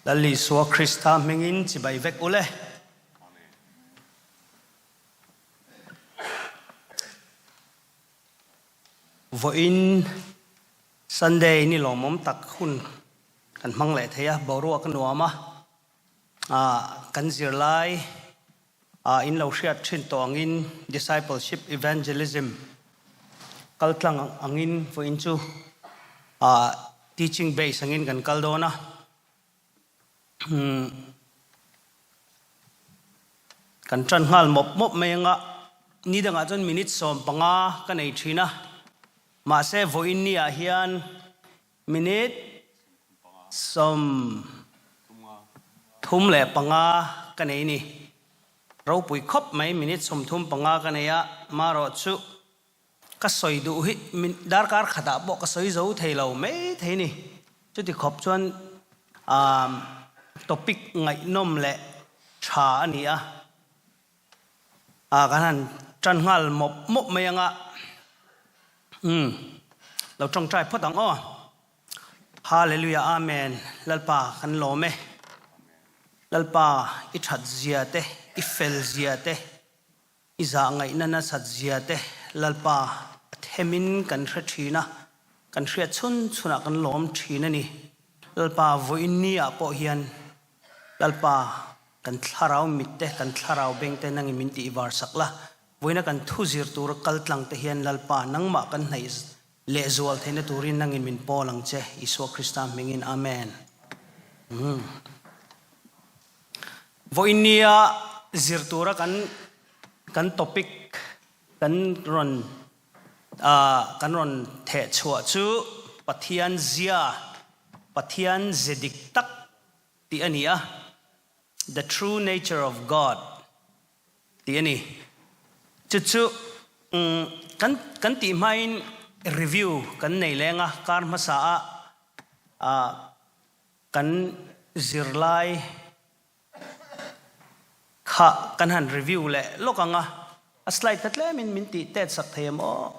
Lal Isua Krista hmingin chibai vek ule. Vawiin Sunday ni lawmawm tak hun kan hmang leh thei a, boruak a nuam a, kan zirlai in lo hriat thin tawh angin Discipleship Evangelism kaltlang angin vawiin chu teaching base angin kan kal dawn a. Kan tan nghal mawp mawp mai anga ni dangah chuan minute 15 ka nei thin a, mahse vawiin ni ah hian minute 35 ka nei ni. Ropui khawp mai minute 35 ka nei a, marawh chu Ka sawi duh hi min darkar khatah pawh ka sawi zo thei lo mai thei ni. Chuti khawp chuan ahm topic ngaihnawm leh tha a ni a. Ah kan han tan nghal mawp mawp mai anga umm lo tawngtai phawt ang aw. Hallelujah Amen Lalpa kan lawm e. Lalpa i that zia te i fel zia te I zah ngaihna nasat zia te Lalpa a themin kan hre thin a, kan hriat chhun chhunah kan lawm thin a ni. Lalpa vawiin ni ah pawh hian Lalpa kan thlarau mit te, kan thlarau beng te nangin min tih var sak la, vawiina kan thu zir tura kal tlang te hian Lalpa nangmah kan hnaih lehzual theihna turin nangin min pawl ang che, Isua Krista hmingin Amen. Vawiin nia zir tura kan kan topic kan rawn kan rawn theh chhuah chu Pathian zia, Pathian ze dik tak tih a ni a, The true nature of God tih a ni. Chu chu kan kan tih hmain review kan nei leng a, kar hmasa ah Kan zirlai kha kan han review leh lawk ang a, a slide kha tlemin min tih tet sak thei em aw?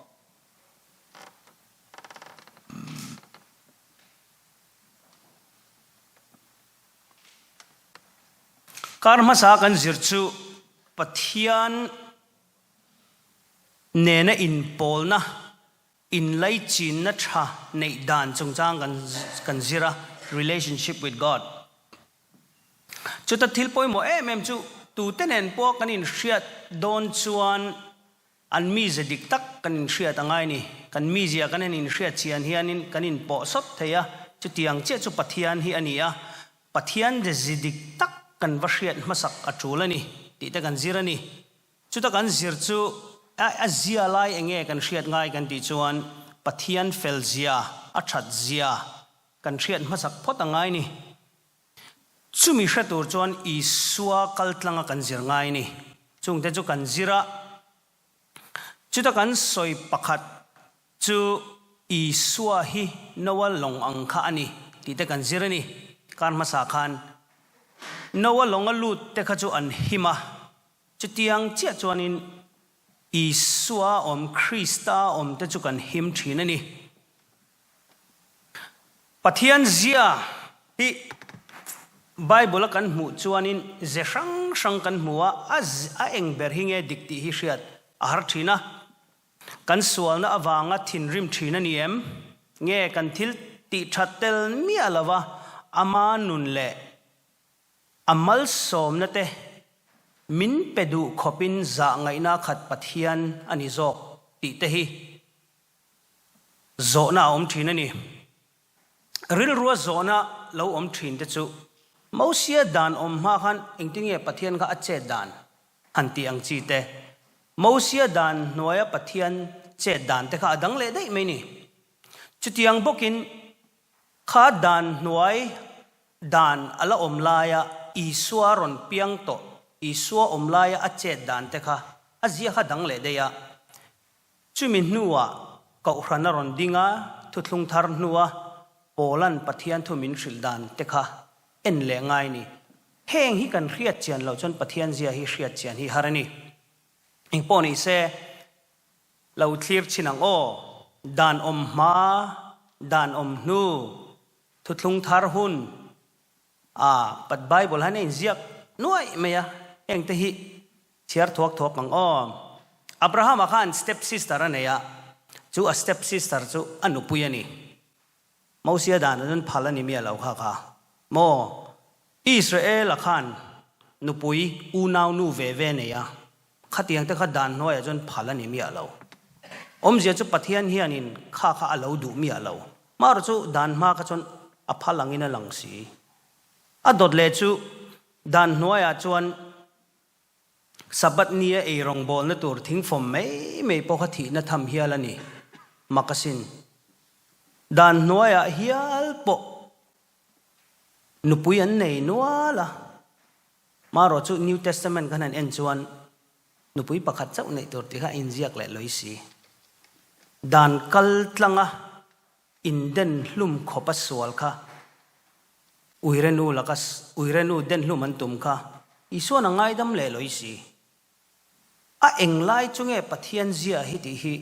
Kar hmasa kan zir chu Pathian nena inpawlna Inlaichinna tha neih dan chungchang kan kan zir a, relationship with God. Chuta thil pawimawh em em chu tute nen pawh kan inhriat dawn chuan an mize dik tak kan inhriat a ngai ni. Kan mizia kan han inhriat chian hianin kan inpawh sawt thei a, chutiang chiah chu Pathian hi a ni a, Pathian ze dik tak kan va hriat hmasak a tul a ni tih te kan zir a ni. Chuta kan zir chu a zia lai eng nge kan hriat ngai kan tih chuan Pathian fel zia, a that zia kan hriat hmasak phawt a ngai ni. Chumi hre tur chuan Isua kal tlanga kan zir ngai ni. Chungte chu kan zir a, chuta kan sawi pakhat chu Isua hi Noa lawng ang kha a ni tih te kan zir a ni. Kar hmasa khan Noa lawnga lut te kha chu an him a, Chutiang chiah chuanin Isua awm, Krista awm te chu kan him thin a ni. Pathian zia hi Bible a kan hmuh chuanin ze hrang hrang kan hmu a, a eng ber hi nge dik tih hi hriat a har thin a. Kan sualna avanga thinrim thin a ni em? Nge kan thil tih that tel miah lova ama nun leh A malsawmna te min pe duh khawpin zah ngaihna khat Pathian a ni zawk tih te hi zawhna a awm thin a ni. Rilrua zawhna lo awm thin te chu Mosia dan awm hma khan engtin nge Pathian kha a chet dan han tih ang chi te, Mosia dan hnuaia Pathian chet dan te kha a dang leh daih mai ni. Chutiang bawkin kha dan hnuai Dan a la awm laia Isua rawn piang tawh, Isua awm laia a chet dan te kha a zia kha dang leh daih a. Chumi hnuah Kohhran a rawn ding a, thuthlung thar hnua Paula'n Pathian thu min hrilh dan te kha en leh ngai ni. Heng hi kan hriat chian loh chuan Pathian zia hi hriat chian hi har a ni. Engpawh ni se, lo thlir chhin ang aw, dan awm hma, dan awm hnu, Thuthlung thar hun. A, Pat Bible hian a inziak nuaih mai a, hengte hi chhiar thuak thuak ang aw. Abrahama khan step sister a nei a, chu a step sister chu a nupui a ni. Mosia dan a nun phal a ni miah lo kha kha maw? Israela khan nupui unau nu ve ve nei a, khatiang te kha dan hnuaiah chuan phal a ni miah lo. Awmzia chu Pathian hianin kha kha a lo duh miah lo. Marawh chu dan hma kha chuan a phal angin a lang si. A dawt leh chu dan hnuaiah chuan Sabbath nia ei rawngbawlna tur thingfawm mai mai pawh kha thihna tham hial a ni. Mak asin. Dan hnuaiah hial pawh nupui an nei nual a. Marawh chu New Testament khan han en chuan nupui pakhat chauh neih tur tih kha a inziak leh lawi si. Dan kal tlanga Inden hlum khawp a sual kha Uirenu laka Uirenu den hlum an tum kha Isuan a ngaidam leh lo i si. A englai chu nge Pathian zia hi tih hi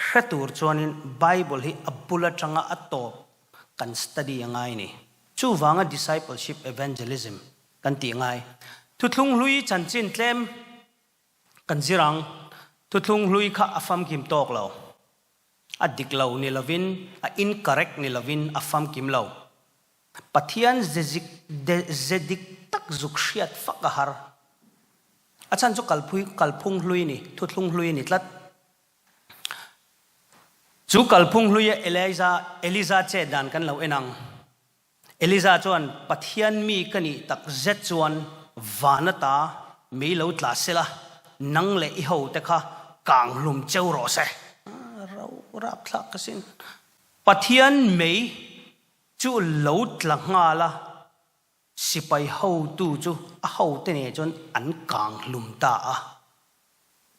hre tur chuanin Bible hi a bul atanga a tawp kan study a ngai ni. Chuvanga discipleship evangelism kan tih ngai. Thuthlung hlui chanchin tlem kan zir ang. Thuthlung hlui kha a famkim tawk lo. A dik lo ni lovin, a incorrect ni lovin a famkim lo. Pathian ze ze dik tak zuk hriat fak a har. A chhan chu kalphui kalphung hlui ni, thuthlung hlui ni tlat. Chu kalphung hluia Eliza Eliza chet dan kan lo en ang. Eliza chuan, Pathian mi ka nih tak zet chuan van ata mei lo tla sela, nang leh i hote kha kang hlum cheu rawh se. Ro rapthlak ka sin. Pathian mei chu lo tla nghal a, sipai hotu chu a hote nen chuan an kang hlum ta a.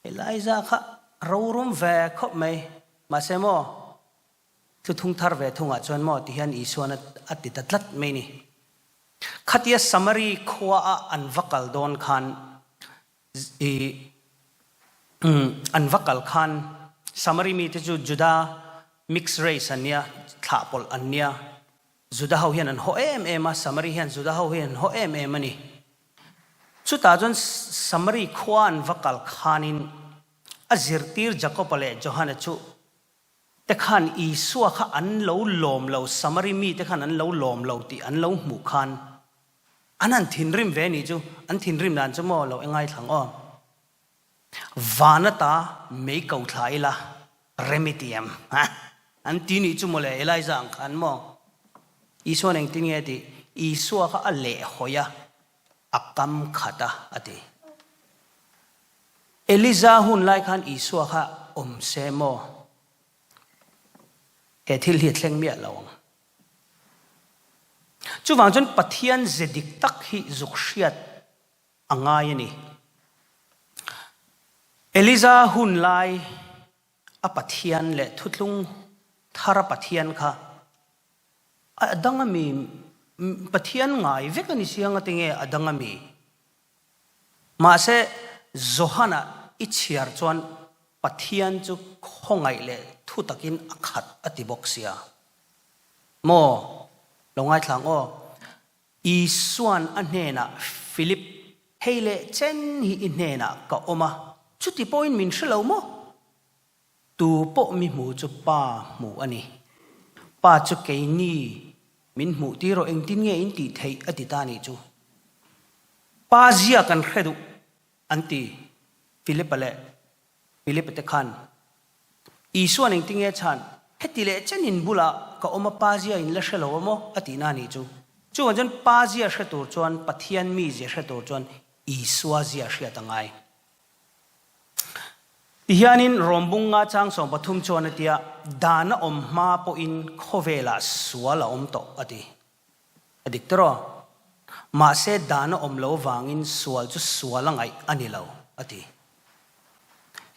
Eliza kha rorum ve khawp mai, mahse maw, Thuthung thar ve thungah chuan maw ti hian Isuan a ti ta tlat mai ni. Khatia Samari khua a an va kal dawn khan i an va kal khan Samari mite chu Juda mixed race an nia, thlah pawlh an nia. Juda ho hian an haw em em a, Samari hian Juda ho hi an haw em em a ni. Chutah chuan Samari khua an va kal khanin a zirtir Jakoba leh Johana chu Te khan Isua kha an lo lawm lo, Samari mite khan an lo lawm lo tih an lo hmuh khan an han thinrim ve nih chu, an thinrim dan chu maw lo engai thlang aw. Van ata mei ko thla ila rem i ti em? Ha? An ti nih chu mawle Elijah ang khan maw? Isuan engtin nge tih? Isua kha a lehhawi a, a kam khat a, a ti. Eliza hun lai khan Isua kha awm se maw? He thil hi a thleng miah lo ang. Chuvang chuan Pathian ze dik tak hi zuk hriat a ngai a ni. Eliza hun lai a Pathian leh thutlung thar a Pathian kha a dang a mi, Pathian ngai vek a ni siang a tinge a dang a mi? Mahse, Johana i chhiar chuan Pathian chu khawngaih leh thu takin a khat a ti bawk sia. Maw? Lo ngaithla ang aw. Isuan a hnenah, Philip, hei leh chen hi i hnenah ka awm a, chuti pawhin min hre lo maw? Tu pawh mi hmu chu Pa hmu a ni. Pa chu keini min hmuh tir rawh engtin nge in tih theih a ti ta nih chu. Pa zia kan hre duh an ti Philipa leh Philipa te khan. Isuan engtin nge chhan heti leh chen in bulah ka awm a Pa zia in la hre lo a maw a tihna nih chu. Chuvang chuan Pa zia hre tur chuan Pathian mi zia hre tur chuan Isua zia hriat a ngai. Tihianin Rawmbung nga chang 13 chuan a tia, Dan a awm hma pawhin khawvelah sual a awm tawh a ti. A dik tawh. Mahse dan a awm lo vangin sual chu sual a ngaih a ni lo a ti.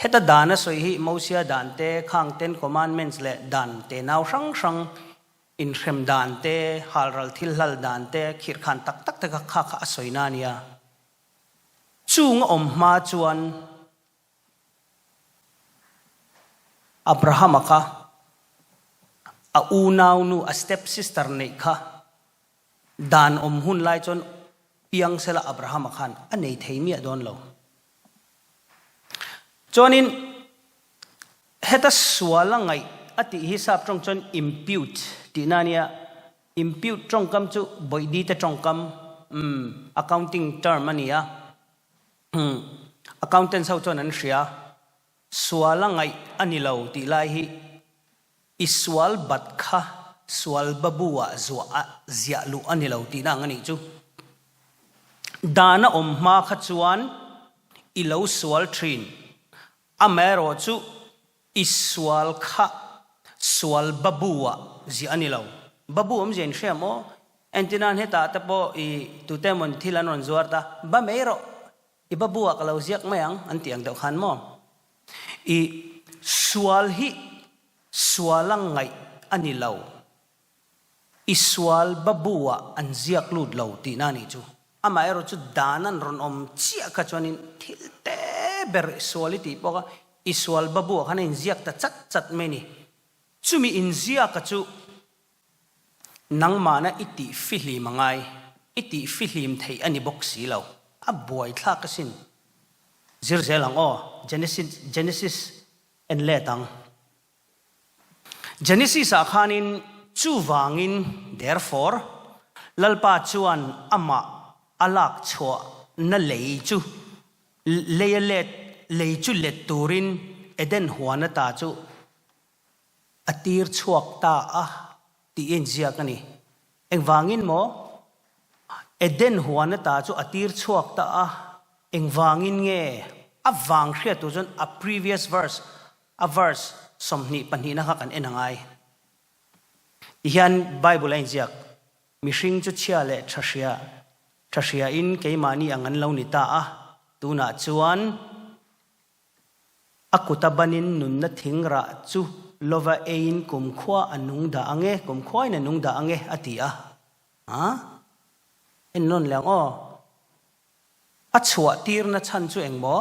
Heta dan a sawi hi Mosia dan te, khang Ten Commandments leh dan tenau hrang hrang inhrem dan te, halral thil hlal dan te, khirhkhan tak tak te kha kha kha a sawina a nia. Chung a awm hma chuan Abrahama kha a unaunu, a step sister neih kha Dan awm hun lai chuan piang sela Abrahama khan a nei thei miah dawn lo. Chuanin heta sual a ngaih a tih hi sap tawng chuan impute tihna a nia. Impute tawngkam chu bawihdi te tawngkam, umm, accounting term a ni a. Umm, accountants ho chuan an hria. Sual a ngaih a ni lo tih lai hi i sual bat kha sual babu ah zuah a ziah luh a ni lo tihna ang a nih chu. Dan a awm hma kha chuan i lo sual thin, amaherawh chu i sual kha sual babu ah ziah a ni lo. Babu awmzia in hria maw? Entirnan hetah te pawh i tute emawn thil an rawn zuar ta, ba mai rawh I babu ah ka lo ziak mai ang an tih ang deuh khan maw? I sual hi sual a ngaih a ni lo. I sual babu ah an ziak lut lo tihna a nih chu. Amaherawh chu dan an rawn awm chiah kha chuanin thil te ber i sual i tih pawh kha i sual babu ah khan a inziak ta chat chat mai a ni. Chumi inziaka chu Nangmahna i tih fihlim a ngai, i tih fihlim theih a ni bawk si lo. A buaithlak asin. Zir zel ang aw, Genesis, Genesis en let ang. Genesis ah khanin chuvangin, therefore, Lalpa chuan amah a lak chhuah na lei chu lei a let, lei chu let turin Eden huan ata chu A tir chhuak ta a tih inziak a ni. Engvangin maw? Eden huan ata chu a tir chhuak ta a, engvangin nge? A vang hriat tur chuan a previous verse, a verse 20 pahnihna kha kan en a ngai. Tihian Bible a inziak, Mihring chu chhia leh tha hria, tha hriain keimahni ang an lo ni ta a, tunah chuan, A kuta banin nunna thing rah chu lova eiin kumkhua a nung dah ang e, kumkhuain a nung dah ang e, a ti a. A en nawn leh ang aw. A chhuah tirna chhan chu eng maw?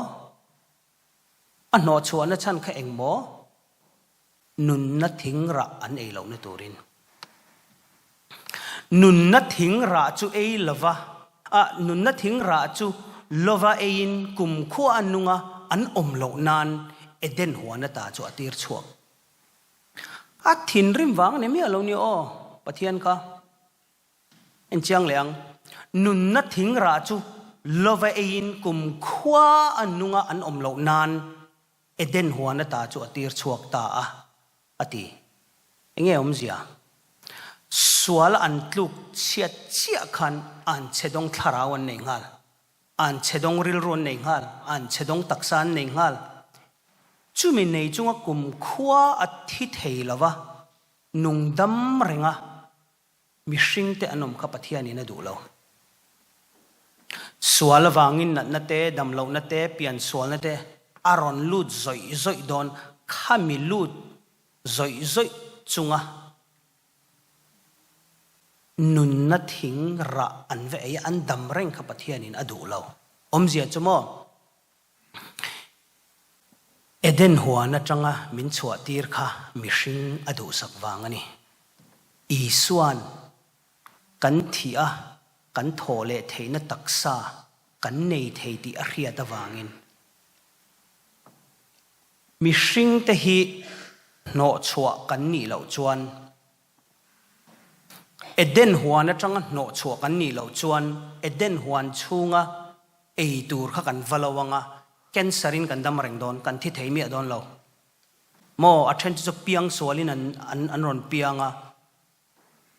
A hnawh chhuahna chhan kha eng maw? Nunna thing rah an ei lohna turin. Nunna thing rah chu ei lova, a, nunna thing rah chu lova eiin kumkhua a nunga an awm loh nan Eden huan ata chu a tir chhuak. A thinrim vang a ni miah lo ni aw, Pathian kha. En chiang leh ang. Nunna thing rah chu lova eiin kumkhua a nunga an awm loh nan Eden huan ata chu a tir chhuak ta a, a ti. Enge awmzia? Sual an tluk chhiat chiah khan an chhe dawng thlarau an nei nghal, an chhe dawng rilru an nei nghal, an chhe dawng taksa an nei nghal. Chumi nei chunga kumkhua a thi thei lova, nung dam renga Mihringte an awm kha Pathianin a duh lo. Sual avangin natna te, damlohna te, piansualna te a rawn lut zawih zawih dawn khami lut zawih zawih chunga nunna thing rah an va ei a, an dam reng kha Pathianin a duh lo. Awmzia chu maw? Eden huan atanga min chhuahtir kha mihring a duhsak vang a ni. Isua'n kan thih a, kan thawh leh theihna taksa kan nei thei tih a hriat avangin mihringte hi hnawhchhuah kan nih loh chuan Eden huan atanga hnawhchhuah kan nih loh chuan Eden huan chhunga ei tur kha kan va lo anga, cancer in kan dam reng dawn, kan thi thei miah dawn lo. Maw, a then chu chu piangsualin an an an rawn piang a,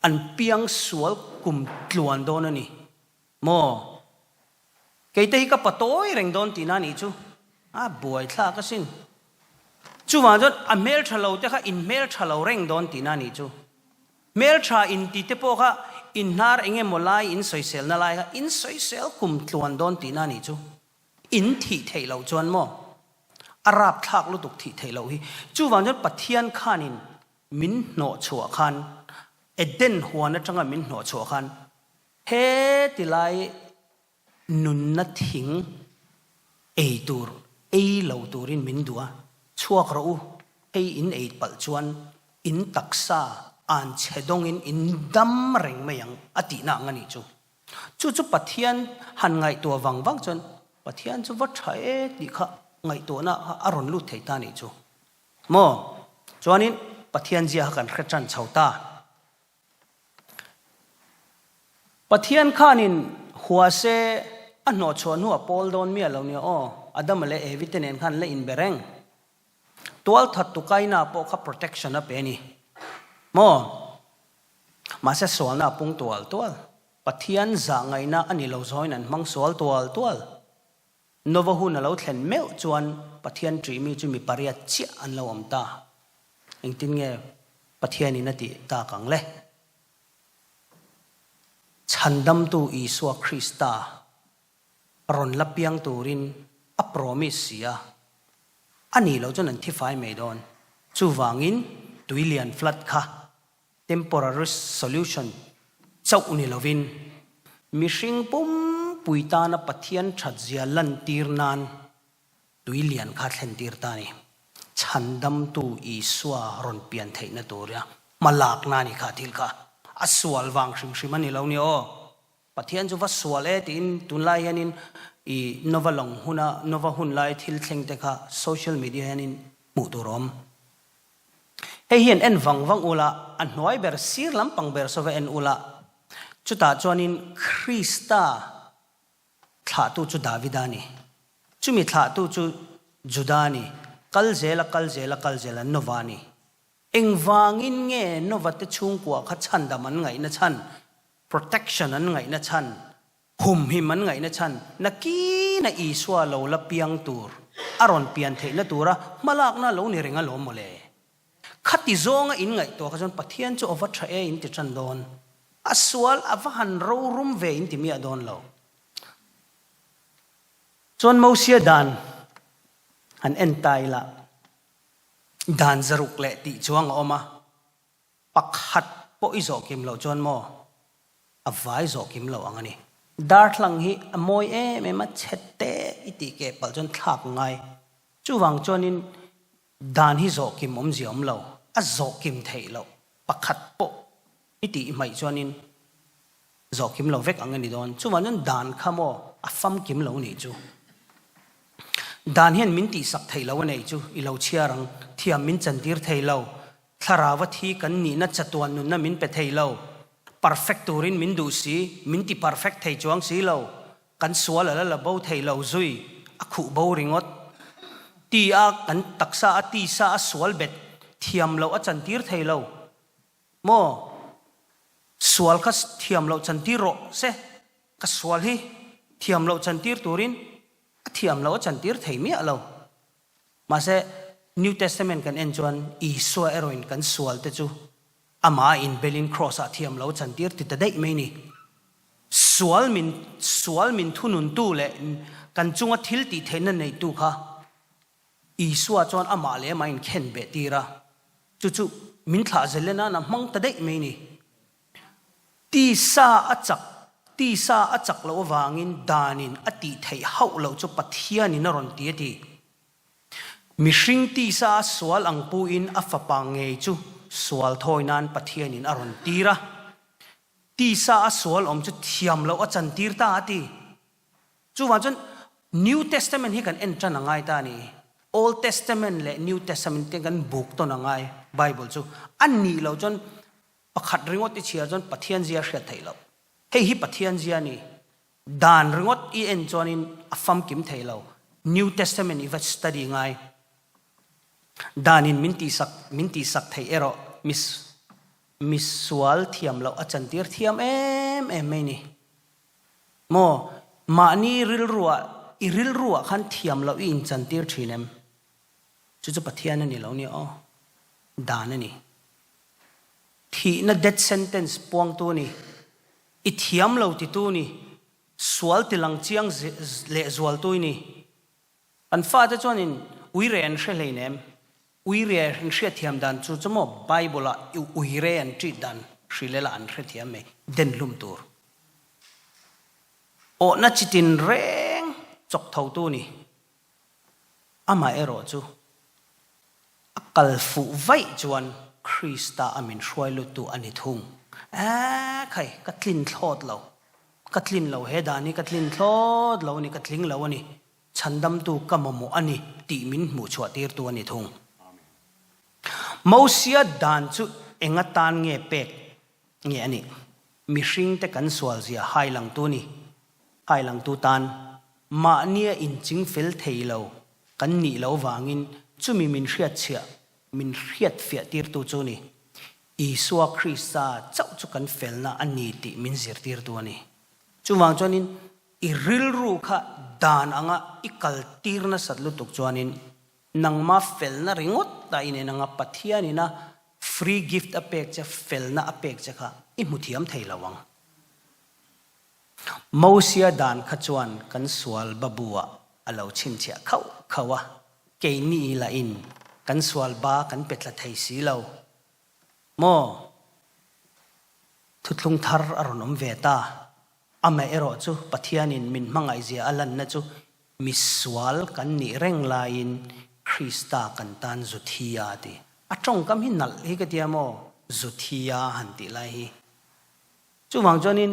an piangsual kum tluan dawn a ni. Maw? Keite hi ka pa tawi reng dawn tihna a nih chu. A buaithlak asin. Chuvang chuan a hmeltha lo te kha in hmeltha lo reng dawn tihna a nih chu. Hmeltha inti te pawh kha in hnar eng emaw lai in sawiselna lai kha in sawisel kum tluan dawn tihna a nih chu. In thih theih loh chuan maw? A rapthlak lutuk thih theih loh hi. Chuvang chuan Pathian khanin min hnawhchhuah khan, Eden huan atanga min hnawhchhuah khan He ti lai nunna thing ei tur ei lo turin min duh a, chhuak rawh u, hei in ei palh chuan in taksa An chhe dawngin in dam reng mai ang a tihna ang a nih chu. Chu chu Pathian han ngaihtuah vang vang chuan Pathian chu va tha e tih kha ngaihtuahna kha a rawn lut thei ta a nih chu. Maw? Chuanin Pathian zia kha kan hre tan chho ta. Pathian khanin hua se a hnawhchhuah hnuah pawl dawn miah lo nia aw, Adama leh Evi te nen khan la inbe reng. Tualthat tu kaina pawh kha protection a pe a ni maw? Mahse sualna a pung tual tual. Pathian zah ngaihna a ni lo zawin an hmang sual tual tual. Nova hun a lo thlen meuh chuan Pathian ṭih mi chu mi pariat chiah an lo awm ta. Engtin nge Pathianin a tih tak ang le? Chhandamtu Isua Krista rawn la piang turin a promise si a, a nih loh chuan an thi fai mai dawn. Chuvangin tuilian flood kha temporary solution chauh ni lovin mihring pumpui tana Pathian thatzia lantir nan tuilian kha thlentir ta a ni. Chhandamtu Isua rawn pian theihna tura hmalakna a ni kha thil kha. A sual vang hrim hrim a ni lo ni aw. Pathian chu va sual e tiin tunlai hianin i Nova lawng huna Nova hun lai thil thleng te kha social media hianin hmuh tur a awm. Hei hian en vang vang ula, a hnuai ber sir lampang ber saw va en ula, chutah chuanin Krista thlahtu chu Davida a ni, chumi thlahtu chu Juda a ni, kal zela kal zela kal zela Nova a ni. Engvangin nge Nova te chhungkua kha chhandam an ngaihna chhan Protection an ngaihna chhan, humhim an ngaihna chhan, nakina Isua lo la piang tur, a rawn pian theihna tura hmalakna lo ni reng alawm mawle. Khati zawnga in ngaihtuah kha chuan Pathian chu a va tha e in ti tan dawn. A sual a va han rorum ve in ti miah dawn lo. Chuan Mosia dan han en ta ila, dan zaruk leh tih chuang a awm a, Pakhat pawh i zawh kim loh chuan maw a vai zawh kim lo ang a ni. Darthlang hi a mawi em em a, chhe te i tih keh palh chuan thlak ngai. Chuvang chuanin dan hi zawh kim awmzia awm lo, a zawh kim theih loh. Pakhat pawh i tih hmaih chuanin zawh kim lo vek ang a ni dawn. Chuvang chuan dan kha maw a famkim lo nih chu. Dan hian min tihsak theih lo a neih chu i lo chhiar ang, thiam min chantir thei lo. Thlarau a thi kan nihna chatuan nunna min pe thei lo. Perfect turin min duh si, min ti perfect thei chuang si lo. Kan sual a la la bo thei lo zui, a khuh bo ringawt. Ti a kan taksa a tisa a sual bet thiam loh a chantir thei lo. Maw? Sual kha thiam loh chantir rawh se, ka sual hi thiam loh chantir turin a thiam loh a chantir thei miah lo. Mahse, New Testament kan en chuan Isua erawhin kan sualte chu amah a inbelin Kraws-ah thiam lo chantir ti ta daih mai ni. Sual min sual min thununtu leh kan chunga thil tih theihna neitu kha Isua chuan amah leh amah inkhen beh tir a, chu chu min thlah zel en nan a hmang ta daih mai ni. Tisa a chak tisa a chak loh avangin danin a tih theih hauh loh chu Pathianin a rawn ti a ti. Mihring tisa a sual ang puin a fapa ngei chu sual thawi nan Pathianin a rawn tir a. Tisa a sual awm chu thiam loh a chantir ta a ti. Chuvang chuan New Testament hi kan en tan a ngai ta a ni. Old Testament leh New Testament te kan buk tawn a ngai Bible chu. A nih loh chuan pakhat ringawt i chhiar chuan Pathian zia hriat theih loh. Hei hi Pathian zia a ni. Dan ringawt i en chuanin a famkim thei lo. New Testament i va study ngai. Danin min tihsak min tihsak theih erawh mis misual thiam loh a chantir thiam em em mai ni. Maw? Mahni rilruah i rilruah khan thiam loh i inchantir thin em? Chu chu Pathian a ni lo nia aw. Dan a ni. Thihna death sentence puangtu a ni. I thiam lo titu ni, sual tilang chiang leh zualtu i ni. Kan fate chuanin uire an hre hleinem. Uire an hriatthiam dan chu chu maw Bible-ah uire an ṭit dan hrilhela an hrethiam mai, den hlum tur. Awhna chitin reng chawk thotu ni. Amaherawhchu a kal fuh vaih chuan. Krista a min hruai luttu a ni thung. Eeh khai, ka tlin thlawt lo. Ka tlin lo, he dan hi ka tlin thlawt lo a ni, ka tling lo a ni. Chhandamtu ka mamawh a ni tih min hmuh chhuah tirtu a ni thung. Mosia dan chu eng atan nge pek nge a nih? Mihringte kan sualzia hailangtu ni, hailangtu tan mahnia inching fel thei lo kan nih lo vangin chumi min hriatchhiah, min hriatfiah tirtu chu ni. Isua Krista chauh chu kan felna a ni tih min zirtirtu a ni. Chuvang chuanin i rilru kha dan anga i kaltir nasat lutuk chuanin Nangma felna ringawt a inen anga Pathianina free gift a pek che, felna a pek che kha i hmu thiam thei lo ang. Mosia dan kha chuan kan sual babu ah a lo chhinchhiah khauh khauh a, keini lahin kan sual ba kan pe tla thei si lo maw? Thuthlung thar a rawn awm ve ta. Amaherawh chu Pathianin min hmangaihzia a lanna chu Misual kan nih reng laiin Krista kan tan zu thi a ti. A tawngkam hi nalh hi ka tia maw? Zu thi a han tih lai hi. Chuvang chuanin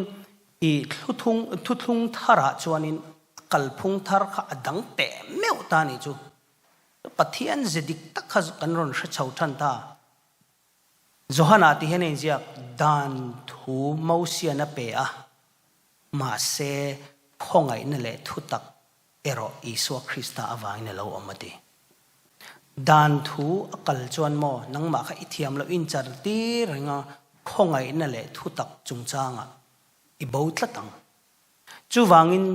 i thluthung thuthlung tharah chuanin a kalphung thar kha a dang teh meuh ta nih chu. Pathian ze dik tak kha kan rawn hre chho than ta. Johana ti hian a inziak, Dan thu Mosian a pe a, mahse khawngaihna leh thutak erawh Isua Krista avangin a lo awm a ti. Dan thu a kal chuan maw nangmah kha i thiam loh inchar tir reng a, khawngaihna leh thutak chungchangah i bo tlat ang. Chuvangin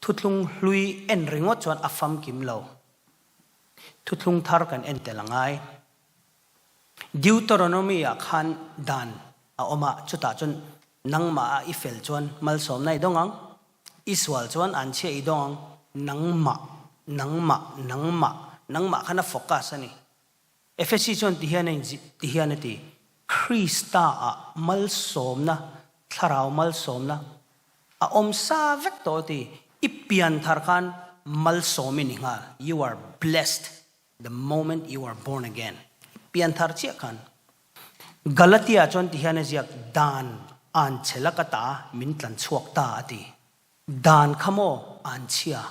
thuthlung hlui en ringawt chuan a famkim lo. Thuthlung thar kan en tel a ngai. Deuteronomy-ah khan dan a awm a, chutah chuan nangmah a i fel chuan malsawmna i dawng ang, i sual chuan anchhia i dawng ang, nangmah, nangmah, nangmah, nangmah khan a focus a ni. Efesi chuan ti hian a inzi, ti hian a ti, Krista-ah malsawmna, thlarau malsawmna a awm sa vek tawh a ti, i pian thar khan malsawm i ni nghal, you are blessed. The moment you are born again, i pian thar chiah khan. Galatia chuan ti hian a ziak, Dan an chhe lak ata min tlan chhuak ta a ti. Dan kha maw an chhia?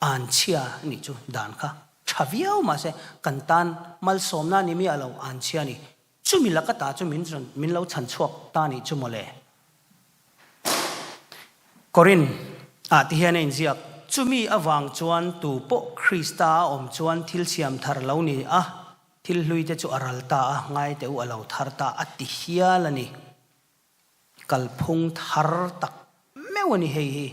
An chhia a nih chu dan kha. Tha viau mahse kan tan malsawmna a ni miah lo, an chhia a ni. Chumi laka ta chu min rawn min lo chhan chhuak ta nih chu mawle. Korin ah ti hian a inziak, Chumi avang chuan tu pawh Krista a awm chuan thil siam thar lo ni a, thil hlui te chu a ral ta a, ngai teh u a lo thar ta a ti hial a ni. Kalphung thar tak meuh a ni hei hi.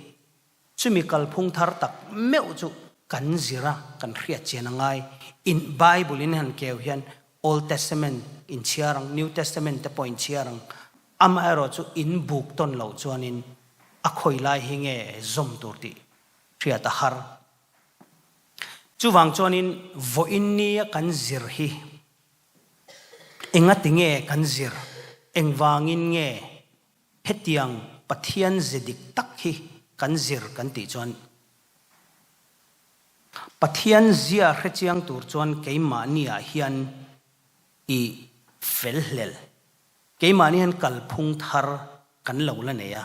Chumi kalphung thar tak meuh chu kan zir a, kan hriat chian a ngai. In Bible in han keu hian Old Testament in chhiar ang, New Testament te pawh in chhiar ang. Amaherawh chu in buk tawn loh chuanin a khawi lai hi nge zawm tur tih hriat a har. Chuvang chuanin vawiin nia kan zir hi engati nge kan zir, engvangin nge Hetiang Pathian ze dik tak hi kan zir kan tih chuan Pathian zia hrechiang tur chuan keimahniah hian i fel hlel. Keimahni hian kalphung thar kan lo la nei a,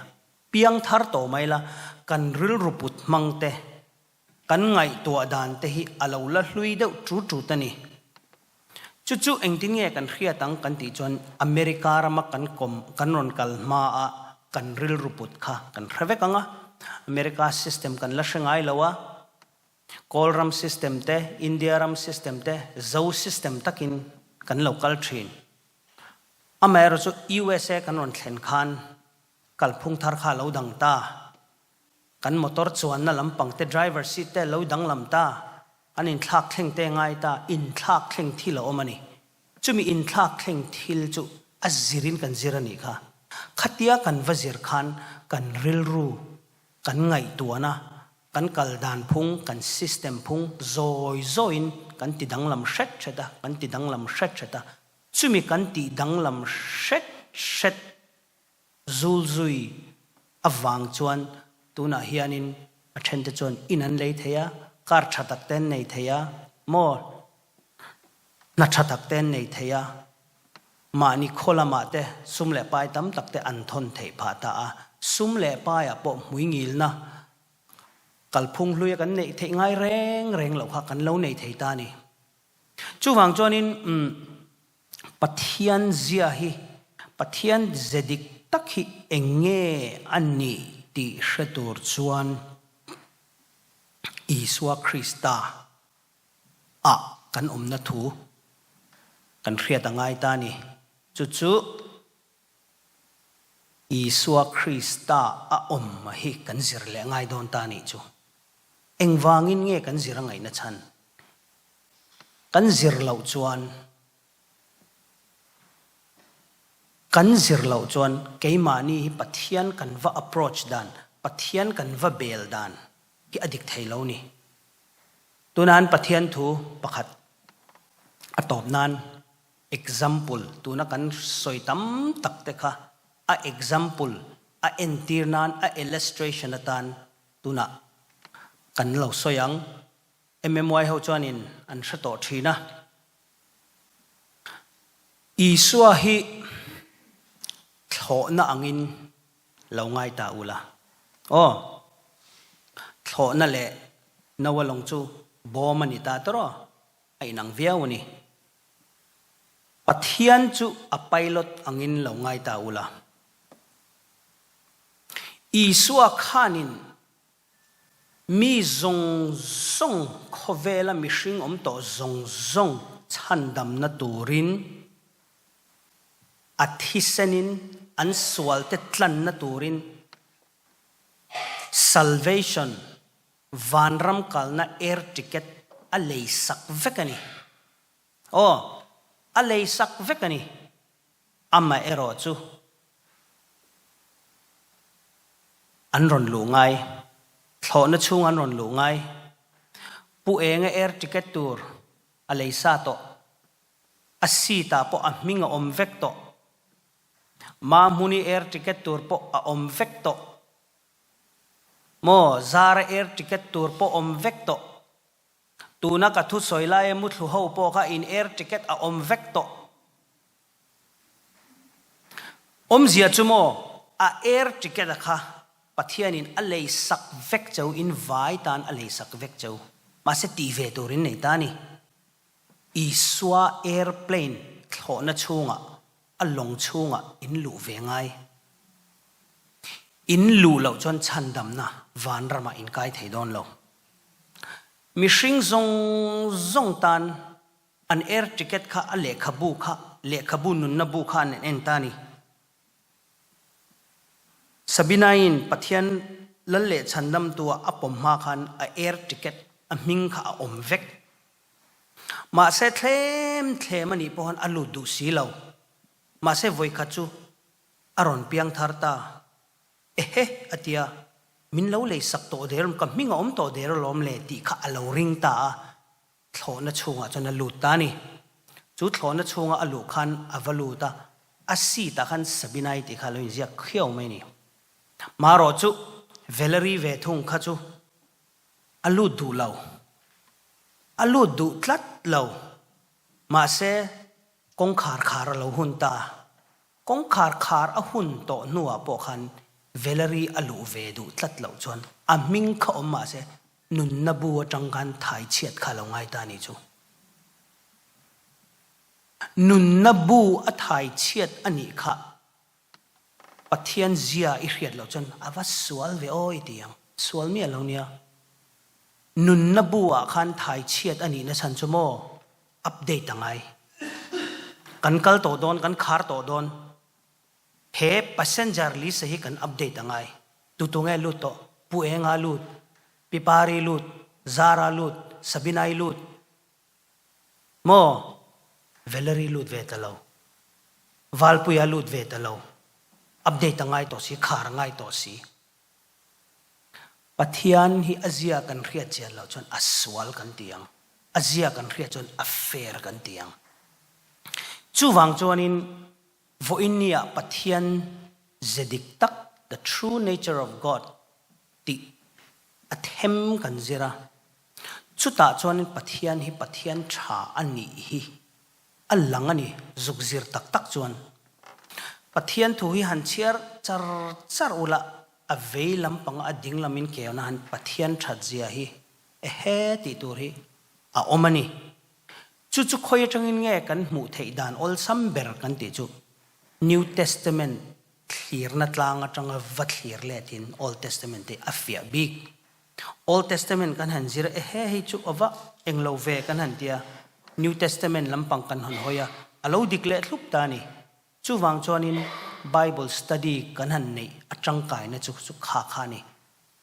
piang thar tawh mai la kan rilru put hmang te Kan ngaihtuah dan te hi a lo la hlui deuh tut tut a ni. Chu chu engtin nge kan hriat ang kan tih chuan America rama kan kawm kan rawn kal hma a kan rilru put kha kan hre vek ang a. America system kan la hre ngai lo a, Kawl ram system te, India ram system te, Zo system takin kan lo kal thin. Amaherawhchu chu USA kan rawn thlen khan kalphung thar kha a lo dang ta. Kan motor chuanna lampang te driver seat te lo danglam ta, an inthlak thleng te ngai ta, inthlak thleng thil a awm a ni. Chumi inthlak thleng thil chu a zirin kan zir a nih kha. Khatia kan va zir khan kan rilru, kan ngaihtuahna, kan kal dan phung, kan system phung zawi zawiin kan ti danglam hret hret a, kan ti danglam hret hret a. Chumi kan tih danglam hret hret Zulzui avang chuan tunah hianin a thente chuan in an lei thei a, car tha tak te an nei thei a, maw hna tha tak te an nei thei a. Mahni khaw lamah te sum leh pai tam tak te an thawn theih phah ta a, sum leh paiah pawh hmuingilna kalphung hluia kan neih theih ngai reng reng loh kha kan lo nei thei ta a ni. Chuvang chuanin umm Pathian zia hi, Pathian ze dik tak hi eng nge a nih tih hre tur chuan Isua Krista ah kan awmna thu kan hriat a ngai ta a ni. Chu chu Isua Krista a awm hi kan zir leh ngai dawn ta a nih chu. Engvangin nge kan zir a ngaihna chhan? Kan zir loh chuan Kan zir loh chuan keimahni hi Pathian kan va approach dan, Pathian kan va bel dan hi a dik thei lo ni. Tuna'n Pathian thu pakhat a tawp nan example tuna kan sawi tam tak te kha a example a entir nan a illustration atan tunah kan lo sawi ang. MMY ho chuanin an hre tawh thin a. Isua hi thlawhna angin lo ngai ta ula. Aw, thlawhna leh Noa lawng chu bawm a ni ta tawrh aw, a inang viau a ni. Pathian chu a pilot angin lo ngai ta ula. Isua khanin Mi zawng zawng, khawvela mihring awm tawh zawng zawng chhandamna turin a thisenin an sualte tlanna turin Salvation, vanram kalna air ticket a lei sak vek a ni. Aw, a lei sak vek a ni. Amaherawh chu an rawn luh ngai, thlawhna chhung an rawn luh ngai. Pu Enga air ticket tur a lei sa tawh, a seat ah pawh a hming a awm vek tawh. Mahmuni air ticket tur pawh a awm vek tawh. Maw Zara air ticket tur pawh awm vek tawh. Tuna ka thusawi laia muthlu ho pawh kha in air ticket a awm vek tawh. Awmzia chu maw, a air ticket a kha Pathianin a lei sak vek cheu, in vai tan a lei sak vek cheu. Mahse tih ve tur in nei ta a ni. Isua airplane thlawhna chhungah, a lawng chhungah in luh ve ngai. In luh loh chuan chhandamna vanramah in kai thei dawn lo. Mihring zawng zawng tan An air ticket kha a lehkhabu kha lehkhabu nunna bu kha an en ta a ni. Sabina-in Pathian lal leh chhandamtua a pawm hma khan a air ticket a hming kha a awm vek. Mahse thlem thlem a nih pawh khan a lut duh si lo. Mahse vawikhat chu a rawn piang thar ta. Ehe a tia, min lo lei sak tawh der, ka hming a awm tawh der alawm le tih kha a lo ring ta a. Thlawhna chhungah chuan a lut ta a ni. Chu thlawhna chhunga a luh khan a va lut a, a seat ah khan Sabinai tih kha a lo inziak khiau mai a ni. Marawh chu Valerie ve thung kha chu a lut duh lo. A lut duh tlat lo. Mahse, kawngkhar khar a lo hun ta. Kawngkhar khar a hun tawh hnuah pawh khan Valerie a luh ve duh tlat loh chuan a hming kha awm mahse nunna bu atang khan thai chhiat kha a lo ngai ta a nih chu. Nunna bu a thai chhiat a nih kha Pathian zia i hriat loh chuan a va sual ve aw i ti ang. Sual miah lo nia. Nunna bu ah khan thai chhiat a nihna chhan chu maw? Update a ngai. Kan kal tawh dawn, kan khar tawh dawn. He passenger list hi kan update a ngai. Tutu nge lut tawh? Pu Enga lut, Pi Pari lut, Zara lut, Sabinai lut. Maw? Valerie lut ve ta lo. Valpuia lut ve ta lo. Update a ngai tawh si, khar a ngai tawh si. Pathian hi a zia kan hriat chian loh chuan a sual kan ti ang, a zia kan hriat chuan a fair kan ti ang. Chuvang chuanin vawiinniah Pathian ze dik tak, the true nature of God, tih a them kan zir a. Chutah chuanin Pathian hi Pathian tha a nih hi. A lang a ni, zuk zir tak tak chuan. Pathian thu hi han chhiar char char ula, a vei lampanga a ding lamin keuna han Pathian that zia hi ehe tih tur hi a awm a ni. Chu chu khawi atangin nge kan hmuh theih dan awlsam ber kan tih chu New Testament thlirna tlang atanga va thlir letin Old Testament te a fiah bik. Old Testament kan han zir a, ehe hei chu ava englo ve kan han tia, New Testament lampang kan hawn hawi a, a lo dik leh thlup ta a ni. Chuvang chuanin Bible study kan han neih a tangkaina chu chu kha kha a ni.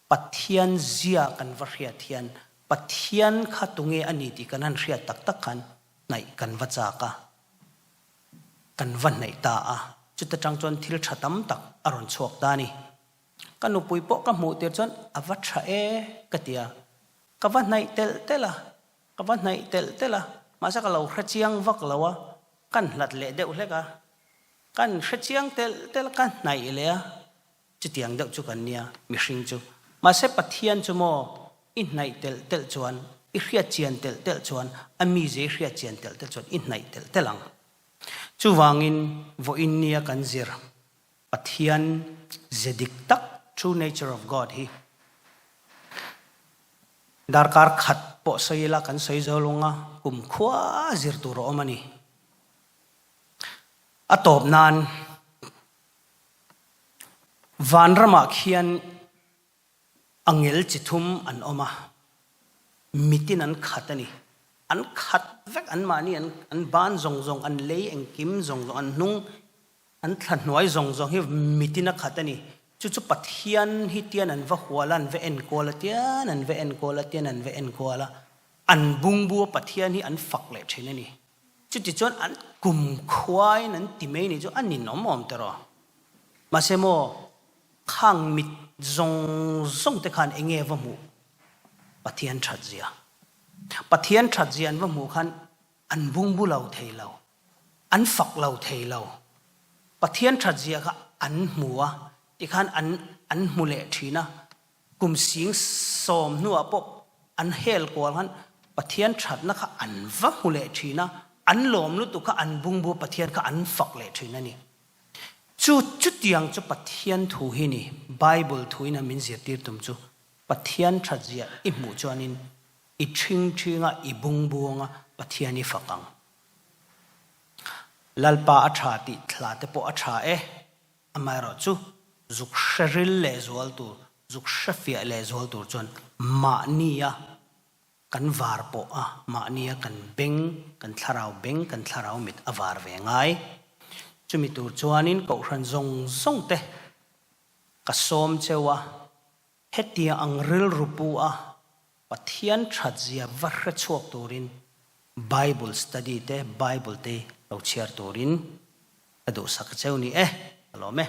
Pathian zia kan va hriat hian Pathian kha tunge a ni tih kan han hriat tak tak khan hnaih kan va chak a, kan va hnaih ta a, chuta tang chuan thil tha tam tak a rawn chhuak ta a ni. Ka nupui pawh ka hmuh tir chuan a va tha e ka ti a, ka va hnaih telh telh a, ka va hnaih telh telh a, mahse ka lo hre chiang vak lo a, kan hlat leh deuh hlek a, kan hre chiang telh telh a, ka hnaih leh a, chutiang deuh chu kan nia mihring chu. Mahse Pathian chu maw i hnaih telh telh chuan, i hriat chian telh telh chuan, a mize i hriat chian telh telh chuan i hnaih telh telh ang. Chuvangin vawiin nia kan zir Pathian ze dik tak, true nature of God, hi darkar khat pawh sawi ila kan sawi zo lung a, kum khua zir tur a awm a ni. A tawp nan vanramah khian Angel chi thum an awm a, mitin an khat a ni. An khat vek, anmahni an an ban zawng zawng, an lei engkim zawng zawng, an hnung, an thla hnuai zawng zawng hi mitin a khat a ni. Chu chu Pathian hi tian an va hual a, an va enkual a, tian an va enkual a, tian an va enkual a, an bungbu a Pathian hi an fak leh thin a ni. Chutichuan an kumkhuain an ti mai ni chu a ninawm awm tawh rawh. Mahse maw, khang mit zawng zawng te khan eng nge va hmuh? Pathian that zia. Pathian that zia an va hmuh khan an bungbu lo thei lo, an fak lo thei lo. Pathian that zia kha an hmu a, tikhan an an hmu leh thin a. Kum 10,000 hnuah pawh an hel kual khan Pathian thatna kha an va hmu leh thin a, an lawm lutuk kha an bungbu Pathian kha an fak leh thin a ni. Chu chutiang chu Pathian thu hi ni, Bible thuin a min zirtir tum chu Pathian thatzia i hmuh chuanin i thing thinga i bungbu anga Pathian i fak ang. Lalpa a tha tih thla te pawh a tha e. Amaherawhchu, zuk hre ril leh zual tur, zuk hre fiah leh zual tur chuan mahnia kan var pawh a, mahnia kan beng, kan thlarau beng, kan thlarau mit a var ve ngai. Chumi tur chuanin kohhran zawng zawng te ka sawm cheu a, Hetiang ang rilru pu a Pathian thatzia va hre chhuak turin Bible study te Bible te lo chhiar turin ka duhsak cheu ni e, ka lawm e.